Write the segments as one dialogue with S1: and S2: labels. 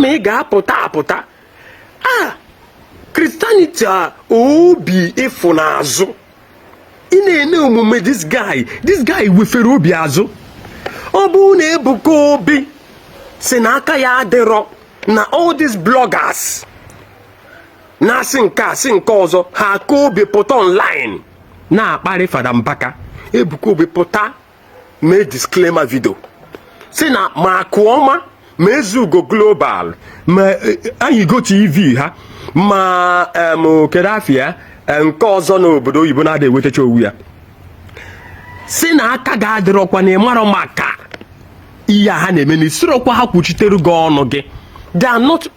S1: Kama ị ga-apụta apụta a Christianity a, obi ịfụ n'azụ. Ị na-ene omume this guy, this guy wefere obi azụ. Ọ bụrụ na Ebuka Obi si na aka ya adịrọ na all these bloggers na-asị nke a, sị nke ọzọ, ha aka obi pụta online na-akparị Fada Mbaka, Ebuka Obi pụta mee disclaimer video si na ma Akụọma, ma Ezugo Global, ma Anyigo TV ha, ma kedu afịa nke ọzọ n'obodo oyibo na-ada ewetacha owu ya, si na aka ga-adịrọkwa na ịmarọ maka ihe a ha na-eme, na isirokwa ha kwuchitere gị ọnụ gị. They are not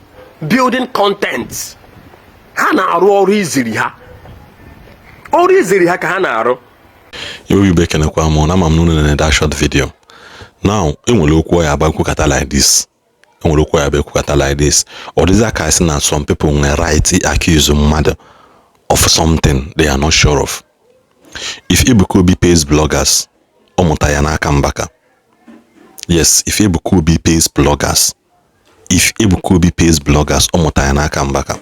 S1: building content. Ha na-arụ ọrụ iziri ha, ọrụ iziri ha ka ha na-arụ.
S2: Iwe ibe, ekenekwa m na ama m na unu na that short video. Now, enwere okwu ya agba nkwukata like this, enwere okwu ya abịa ekwukata like this. Ọ dịzị ka sị na some people nwere right accuse mmadụ of something they are not sure of. If Ebuka Obi pays bloggers, ọ mụta ya n'aka Mbaka. Yes, if Ebuka Obi pays bloggers, if Ebuka Obi pays bloggers, ọ mụta ya n'aka Mbaka,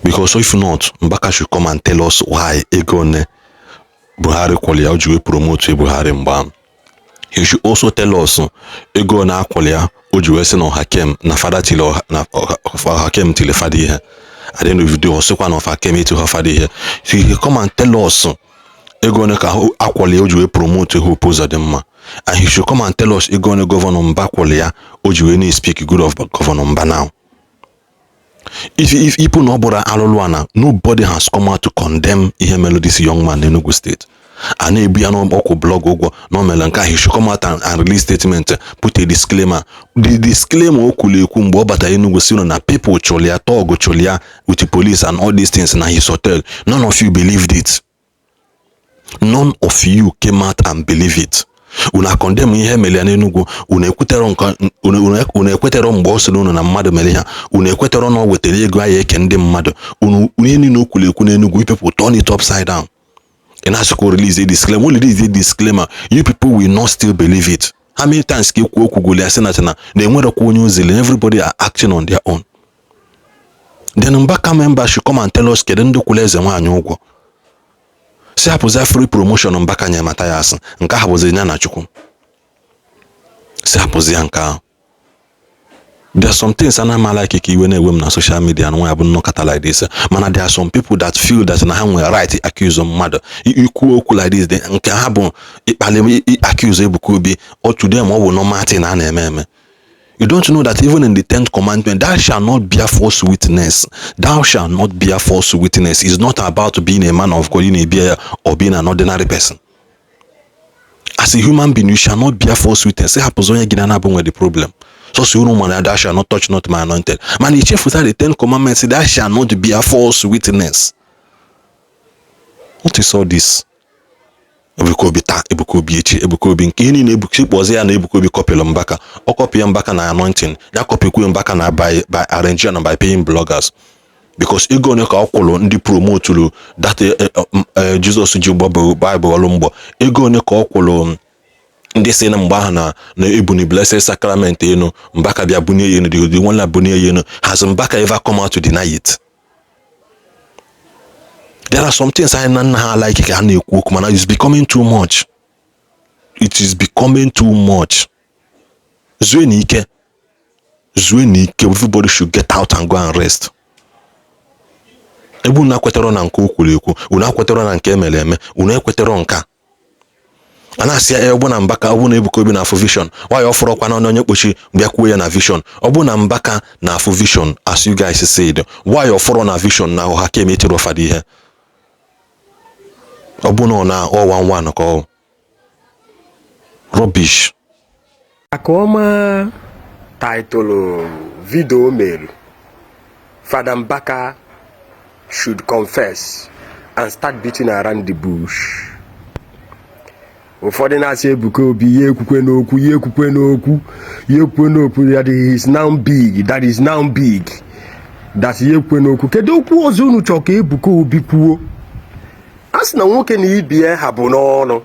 S2: because if not, Mbaka should come and tell us why ego one Buhari kwụrụ ya o ji wee promote Buhari mgbe ahụ. He should also tell us ego one akwụrụ ya o ji wee sị na Ọhakem na fada tili na Ọhakem tili fada ihe. At the end of the day, ọ sịkwa na Ọhakem etighọ fada ihe. So he come and tell us ego one ka akwụrụ ya o ji wee promote Hope Uzodimma, and he should come and tell us ego one Governor Mba kwụrụ ya o ji wee na-speak good of Governor Mba. Now, if ipu na ọ bụrụ alụlụ ana, nobody has come out to condemn ihe mere this young man n'Enugu State. A na-ebu ya n'ọkwụ blog ụgwọ na o mere nke ahụ. He should come out and release statement, put a disclaimer. The disclaimer o kwuru ekwu mgbe ọ batara Enugu si na people chụrụ ya, thug chụrụ ya with the police and all these things na his hotel, none of you believed it. None of you came out and believe it. Unu condemn ihe mere ya n'Enugu, unu ekwetero nke unu ekwetero mgbe ọ sịrị unu na mmadụ mere ya, unu ekwetero na ọ wetara ego ahụ eke ndị mmadụ. Unu ihe niile o kwuru ekwu n'Enugu, you people turn it upside down. Ị na-asịkwa release a disclaimer, o release a disclaimer, you people will not still believe it. How many times ka ekwu okwu gwụrụ ya sị na enwerekwa onye ozili, everybody are acting on their own? Then Mbaka member should come and tell us kedu ndị kwụrụ eze nwaanyị ụgwọ si hapụzi free promotion Mbaka nye Mathias. Nke ahụ bụzi ya na Chukwu si hapụzi ya nke ahụ. There are some things ana m like ka iwe na-ewe m na social media na nwa ya bụ nnọkọta like this, mana there are some people that feel that na ha nwere right accuse mmadụ ikwu okwu like this. Nke ha bụ ịkpali accuse Ebuka Obi or to them ọ bụ normal thing a na-eme eme. You don't know that even in the 10th commandment, "Thou shalt not bear false witness." "Thou shalt not bear false witness" is not about being a man of God in a bear or being an ordinary person. As a human being, you shall not bear false witness. Hapụzi onye gị na na-abụ nwere the problem. So so unu mana "Thou shalt not touch not my anointed." Man, ichefuta the 10 commandments, "Thou shalt not bear false witness." What is all this? Ebuka Obi taa, Ebuka Obi echi, Ebuka Obi nke ihe niile. Ebuka kpọzie ya na Ebuka Obi kọpịrị Mbaka. Ọ kọpị ya Mbaka na anointing ya, kọpịkwu Mbaka na by arranging and by paying bloggers, because ego one ka ọ kwụrụ ndị promoturu that Jizọs ji gbọ Baịbụl ọlụ mgbọ, ego one ka ọ kwụrụ ndị si na mgbe ahụ na ebuni Blessed Sacrament enu, Mbaka bịa bunie ya enu, the one na bunie ya enu. Has Mbaka ever come out to deny it? There are some things anyị na nna ha like ka ha na-ekwu okwu, mana it's becoming too much. It is becoming too much. Zue n'ike, zue n'ike. Everybody should get out and go and rest. Ebe unu akwetara na nke o kwuru ekwu, unu akwetara na nke emere eme, unu ekwetara nke a a na-asị ya. Ọ bụ na Mbaka, ọ bụ na Ebuka Obi na-afụ vision, nwaanyị ọ fọrọkwa na onye kpochi bịa kwuo ya na vision. Ọ bụ na Mbaka na-afụ vision, as you guys said, nwaanyị ọ fọrọ na vision na ọha ka emetiri ụfọdụ ihe. Ọ bụ na ọ na ọ one one ka ọ rubbish.
S1: Akụọma title video mere, "Fada Mbaka should confess and start beating around the bush." Ụfọdụ na-asị Ebuka Obi ya ekwukwe n'okwu, ya ekwukwe n'okwu, ya ekwukwe n'okwu, that is now big, that is now big, that ya ekwukwe n'okwu. Kedu okwu ọzọ unu chọrọ ka Ebuka Obi kwuo? A sị na nwoke na ibie ha bụ n'ọnụ.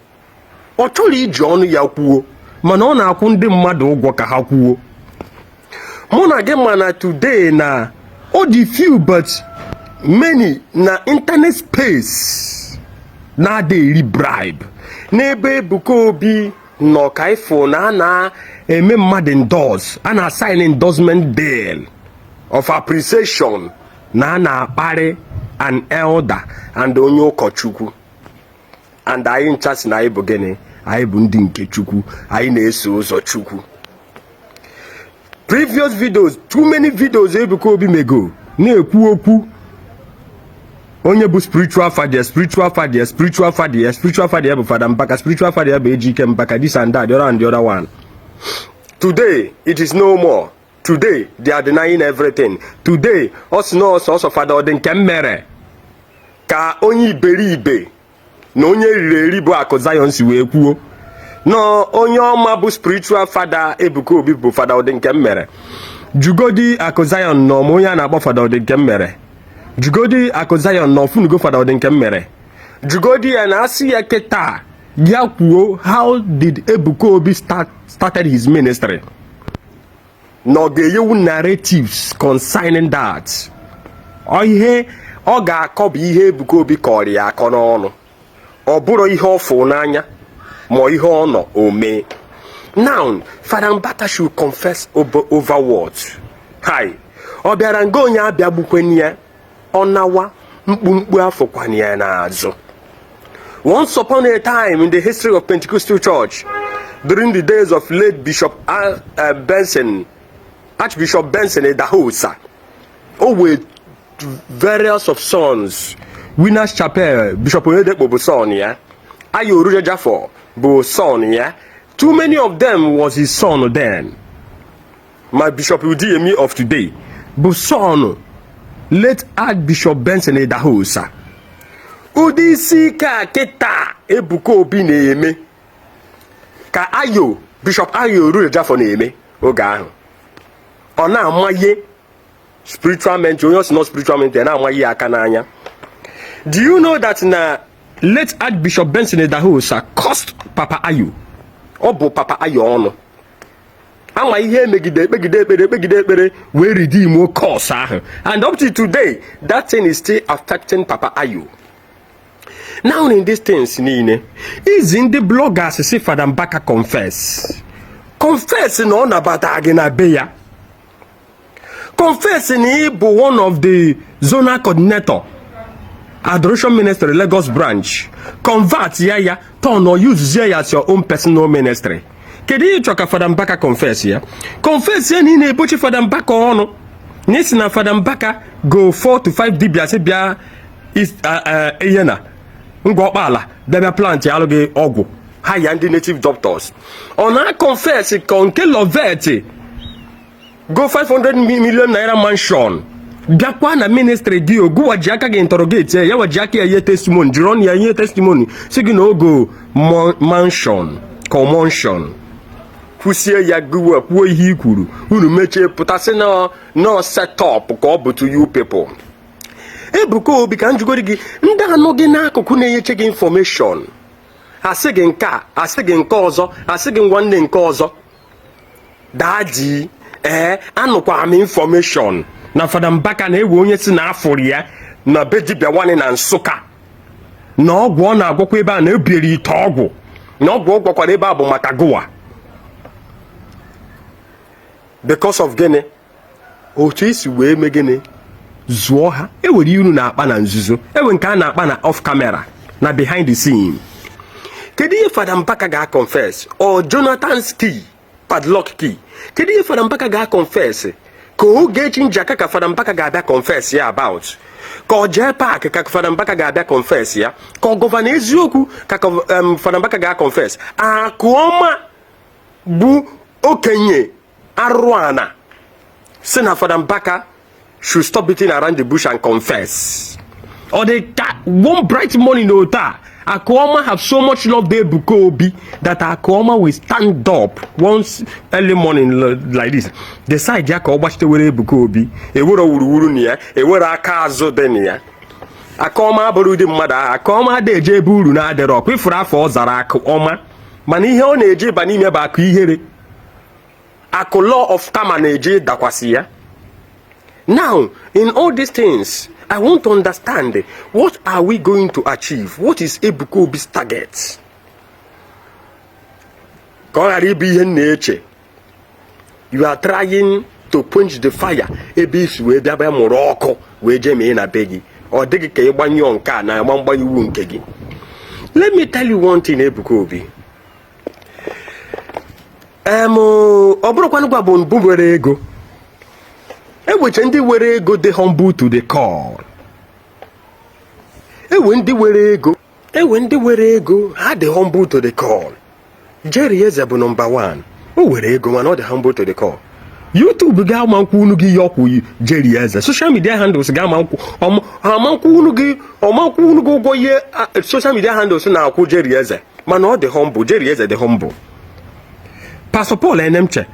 S1: Ọ chọrọ iji ọnụ ya kwuo, mana ọ na-akwụ ndị mmadụ ụgwọ ka ha kwuo. Mụ na gị ma na today na ọ dị few but many na internet space na-ada eri bribe. N'ebe Ebuka Obi nọ ka ifo na a na-eme mmadụ endorse, a na-sign endorsement deal of appreciation, na a na-akparị an elder and onye ụkọchukwu. And anyị ncha si na anyị bụ gịnị? Anyị bụ ndị nke Chukwu, anyị na-eso ụzọ Chukwu. Previous videos, too many videos Ebuka Obi mego na-ekwu okwu onye bụ spiritual father, spiritual father, spiritual father, spiritual father bụ Fada Mbaka, spiritual father bụ Ejike Mbaka, this and that, the other and the other one. Today it is no more. Today they are denying everything. Today ọ sị na ọsọ Fada ọ dị nke m mere ka onye iberibe na onye riri eri bụ Akụ Zion si wee kwuo na onye ọma bụ spiritual father Ebuka Obi bụ Fada ọ dị nke m mere. Jugodi Akụ Zion na ọma onye a na-akpọ Fada ọ dị nke m mere. Jugodi Akụ Zion na ọfụnugo Fada ọ dị nke m mere. Jugodi ya na asị ya kịta ya kwuo, how did Ebuka Obi started his ministry? Na ọ ga-enyewu narratives concerning that. Ọ ihe ọ ga-akọ bụ ihe Ebuka Obi kọrọ ya akọ n'ọnụ, ọ bụrụ ihe ọ fụ n'anya ma ihe ọ nọ o mee. Now Fada Mbaka should confess over what? Hi, ọ bịara nga onye abịa gbukweni ya, ọ nawa mkpumkpu afọkwana ya n'azụ. Once upon a time in the history of Pentecostal Church, during the days of late Bishop Benson, Archbishop Benson Idahosa, o wee various of sons. Winners Chapel, Bishop Oyedepo bụ son ya, Ayo Oritsejafor bụ son ya. Too many of them was his son then. Ma Bishop Udeyemi of today bụ son late Archbishop Benson Idahosa. Ụdị isi ike a kịta Ebuka Obi na-eme ka Ayo, Bishop Ayo Oritsejafor na-eme oge ahụ. Ọ na-amaye spiritual mentor, onye ọ sị nọ spiritual mentor, na-amaghị ya aka n'anya. Do you know that na late Archbishop Benson Idahosa cursed Papa Ayo? Ọ bụ Papa Ayo ọnụ ama ihe emegide ekpegide ekpere ekpegide ekpere wee redeem curse ahụ, and up to today that thing is still affecting Papa Ayo. Now in these things niile, izi ndị bloggers si Fada Mbaka confess, confess na ọ nabata gị na be ya, confess na ị bụ one of the zonal coordinator, Adoration Ministry Lagos branch, convert ya ya turn or use ya as your own personal ministry. Kedu ihe ịchọ ka Fada Mbaka confess ya? Confess ya na ị na-ebochi Fada Mbaka ọnụ, na isi na Fada Mbaka go 4 to 5 dibia si bịa ihe na ngwa ọkpala bịa bịa plant alụ gị ọgwụ ha ya ndị native doctors. Ọ na-confess ka nke Lovet go 500 million naira mansion bịakwa na ministry gị, oguwa ji aka gị interrogate ya, waji aka ya nye testimony, jiri ọnụ ya nye testimony si gị na ogo mansion commotion kwụsie ya gụwa kwuo ihe i kwuru. Unu mechie pụtasị na no set up ka ọ bụ to you people. Ebuka Obi, ka njugori gị, ndị anụ gị n'akụkụ na-enyeche gị information, asị gị nke a, asị gị nke ọzọ, asị gị nwanne nke ọzọ daaji. Ee, anụkwara m information na Fada Mbaka na-ewe onye si na afụrụ ya na be dibịa nwanne na Nsụka, na ọgwụ ọ na-agwọkwa ebe a na ebiere ite ọgwụ, na ọgwụ ọ gwọkwara ebe a bụ maka gụwa. Because of gịnị? Otu isi wee mee gịnị zụọ ha? Ewere unu na-akpa na nzuzo, ewe nke a na-akpa na off camera na behind the scene. Kedu ihe Fada Mbaka ga-confess? Or Jonathan's key, padlock key? Kedu ihe Fada Mbaka ga-confess? Ka Ogechi Njaka ka Fada Mbaka ga-abịa confess ya about? Ka ọ jee park ka Fada Mbaka ga-abịa confess ya? Ka ọ Governor Eziokwu ka Fada Mbaka ga-confess? Akụọma bụ okenye arụrụ ana si na Fada Mbaka should stop beating around the bush and confess. Ọ dị ka one bright morning otu a, Akuoma have so much loved Ebuka Obi that Akuoma will stand up once early morning like this, decide ya ka ọ gbachitewere Ebuka Obi. Ewere wuruwuru na ya, ewere aka azụ dị na ya. Akọma abụrụ ụdị mmadụ ahụ. Akọma ada eje ebe uru na-adịrọ ọkwa ifuru afọ ọ zara akụ ọma, mana ihe ọ na-eje ịba n'ime bụ akụ ihere. Akụ, law of karma na-eje dakwasị ya. Now, in all these things, I want to understand, what are we going to achieve? What is Ebuka Obi's target? Ka ọ ghara ịbụ ihe m na-eche, you are trying to quench the fire ebe isi wee bịa bịa mụrụ ọkụ wee jee mee na be gị. Ọ dịghị ka ịgbanyụọ nke a na-agba mgbanye iwu nke gị. Let me tell you one thing, Ebuka Obi. Ọ bụrụkwanụ gwa bụ mbụ were ego, eweche ndị were ego dị humble to the core. Ewe ndị were ego, ewe ndị were ego ha dị humble to the core. Jerry Eze bụ number 1. O were ego, mana ọ dị humble to the core. YouTube ga-ama nkwụ unu gị ihe ọkwụ Jerry Eze. Social media handles ga-ama nkwụ ama nkwụ unu gị, ọma nkwụ unu gị ụgwọ ihe social media handles na-akwụ Jerry Eze, mana ọ dị humble. Jerry Eze dị humble. Pastor Paul Enemche,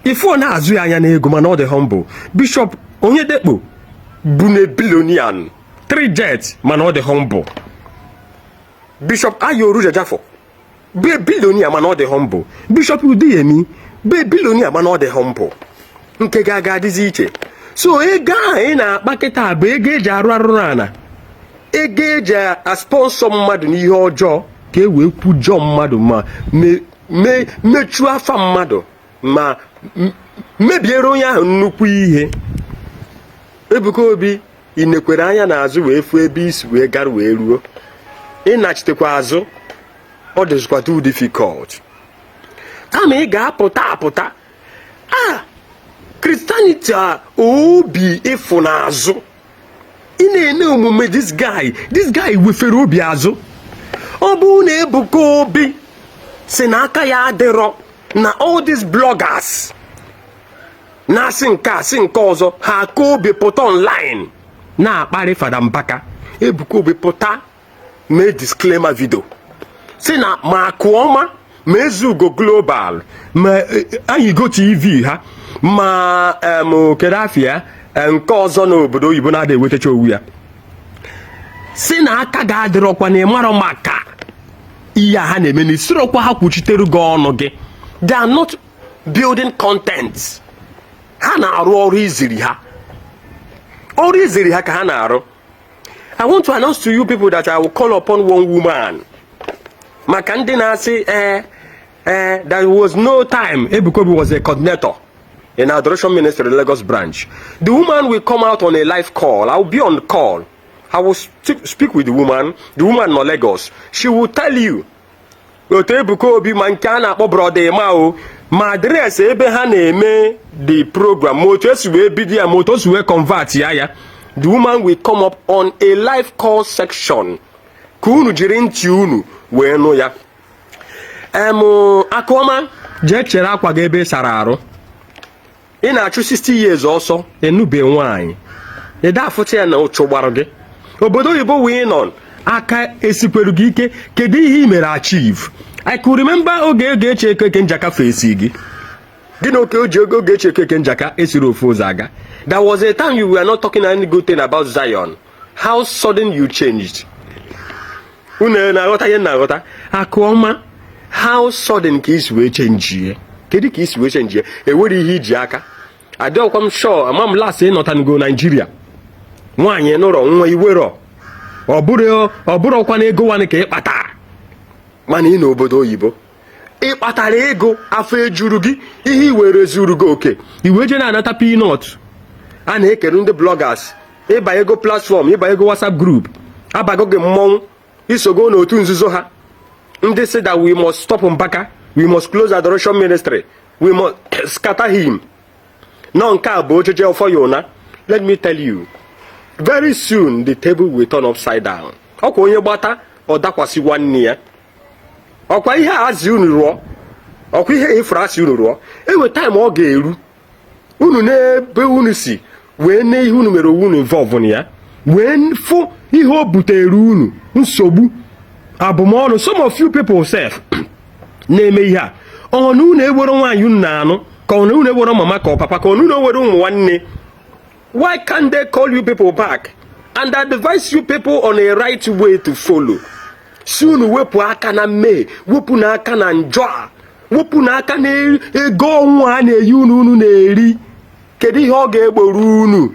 S1: ife ọ na-azụ ya anya n'ego, mana ọ dị humble. Bishop Onyedekpo bụ na billionaire, 3 jet, mana ọ dị humble. Bishop Ayo Orujajafo bụ billionaire, mana ọ dị humble. Bishop Udeyemi bụ billionaire, mana ọ dị humble. Nke ga-aga adịzi iche. So ego ahụ ị na-akpa kịta bụ ego eji arụ arụrụ ana, ego eji asponsor mmadụ n'ihe ọjọọ ka e wee kwujọọ mmadụ, ma mechuo afa mmadụ, ma mebiere onye ahụ nnukwu ihe. Ebuka Obi, ị nekwere anya n'azụ wee fuo ebe isi wee gara wee ruo, ịnachitekwa azụ ọ dịzikwa too difficult. Kama ị ga-apụta apụta a Christianity a, obi ịfụ n'azụ, ị na-ene omume this guy. This guy wefere obi azụ. Ọ bụrụ na Ebuka Obi si na aka ya adịrọ na all these bloggers na-asị nke a, sị nke ọzọ, ha aka obi pụta online na-akparị Fada Mbaka, Ebuka Obi pụta mee disclaimer video si na ma Akụọma, ma Ezugo Global, ma Anyịgo TV ha, ma kedu afịa nke ọzọ n'obodo oyibo na-ada ewetacha owu ya, si na aka ga-adịrọkwa na ịmarọ maka ihe a ha na-eme, na isirokwa ha kwuchitere gị ọnụ gị. They are not building content. Ha na-arụ ọrụ iziri ha, ọrụ iziri ha ka ha na-arụ. I want to announce to you people that I will call upon one woman, maka ndị na-asị ee there was no time Ebuka Obi was a coordinator in Adoration Ministry Lagos branch. The woman will come out on a live call. I will be on call. I will speak with the woman. The woman nọ Lagos. She will tell you otu Ebuka Obi, ma nke a na-akpọ Brother Emma o, ma address ebe ha na-eme the program, ma otu esi wee bido ya, ma otu o si wee convert ya. The woman will come up on a live call section ka unu jiri ntị unu wee nụ ya. Akụọma, jee chere akwa gị ebe ị sara arụ. Ị na-achụ 60 years ọsọ, enube nwaanyị ịda afụta ya na ụchụ gbara gị. Obodo oyibo wee nọ, aka esikwere gị ike. Kedu ihe ị mere achieve? I could remember oge Ogechi Ekeke Njaka fesi gị, gị na oke oji oge Ogechi Ekeke Njaka esiri ofu ụzọ aga. There was a time you were not talking any good thing about Zion. How sudden you changed? Unu na-aghọta ihe m na-aghọta? Akụọma, how sudden ka isi wee change? Kedu ka isi wee change? Ewere ihe iji aka adịọkwa m sure. Ama m last ịnọtanugo Naijiria, nwaanyị nụrọ nwa iwerọ, ọ bụrụ ọ bụrụkwa na ego nwanne ka ị kpatara, mana ị n'obodo oyibo ị kpatara ego, afọ ejuru gị, ihe i were zuru gị oke, i wee je na-anata peanut a na-ekere ndị bloggers. Ịba ego platform, ịba ego WhatsApp group, abago gị mmọnwụ, isogo n'otu nzuzo ha, ndị si that we must stop Mbaka, we must close Adoration Ministry, we must scatter him. Nọ nke a bụ ocheche ọfọ ya ụna. Let me tell you, very soon the table will turn upside down. Ọkwa onye gbata ọ dakwasị nwanne ya. Ọkwa ihe a azị unu rụọ, ọkwa ihe ifuru asị unu rụọ, enwe time ọ ga-eru unu n'ebe unu si wee nee ihe unu mere onwe unu involve na ya, wee fụ ihe o butere unu nsogbu, abụmọnụ. Some of you people sef na-eme ihe a, ọ na unu ewere nwaanyị unu na-anụ, ka ọ na unu ewere mama, ka ọ papa, ka ọ na unu ewere ụmụ nwanne. Why can't they call you people back and advise you people on a right way to follow, si unu wepụ aka na mmehie, wepụ n'aka na njọ a, Wepụ n'aka na ego ọnwụ a na-eyi unu, unu na-eri. Kedu ihe ọ ga-egboro unu?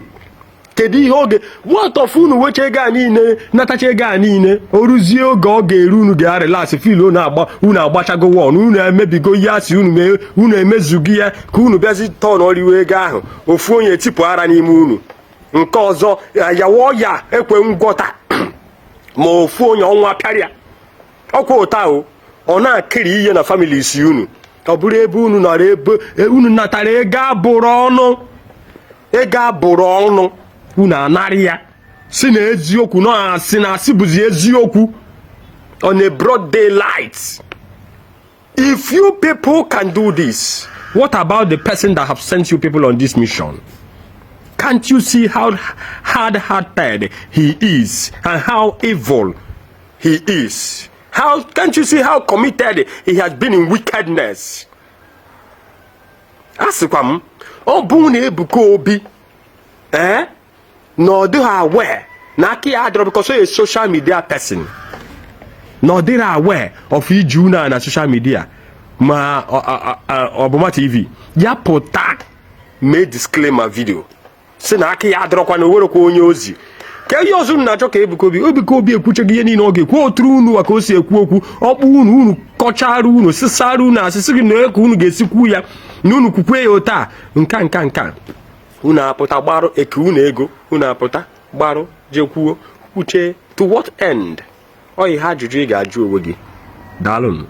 S1: Kedu ihe ọ ga what of unu wecha ego a niile, natacha ego a niile, o ruzie oge ọ ga-eru, unu ga-arelax, feel unu agba unu agbachago won, unu emebigo ihe asị unu mee, unu emezugo ya, ka unu bịazi tọn ọriwe ego ahụ. Ofu onye tipụ ara n'ime unu, nke ọzọ yawa ọya ekwe ngwọta, ma ofu onye ọnwa pịarịa ọkwa ụta o, ọ na-akịrị ihe na family isi unu. Ọ bụrụ ebe unu nọrọ, ebe unu natara ego abụrụ ọnụ, ego abụrụ ọnụ, unu anarị ya, si na eziokwu na asị na asị bụzi eziokwu on a broad daylight. If you people can do this, what about the person that have sent you people on this mission? Can't you see how hard-hearted he is and how evil he is? How can't you see how committed he has been in wickedness? A sịkwa m, ọ bụ na Ebuka Obi, ee, na ọ dịghị aware na aka ya adịrọ, because ọ social media person, na ọ dịrị aware of iji unu a na social media, ma Ọbụma TV ya pụta mee disclaimer video, si na aka ya adịrọkwa, na owerekwa onye ozi ka ihe ọzọ unu na-achọ ka Ebuka Obi. Ebuka Obi ekwucheghị ihe niile ọ ga-ekwu. Oturu unu ka o si ekwu okwu, ọkpụ unu, unu kọchara unu, sịsara unu asịsị gị na ka unu ga-esikwu ya na unu kwukwe ya otu a, nka nka nka, unu apụta gbarụ eke unu ego, unu apụta gbarụ jekwuo kwuchee. To what end? Ọ ihe ajụjụ ị ga-ajụ onwe gị. Daalụnụ.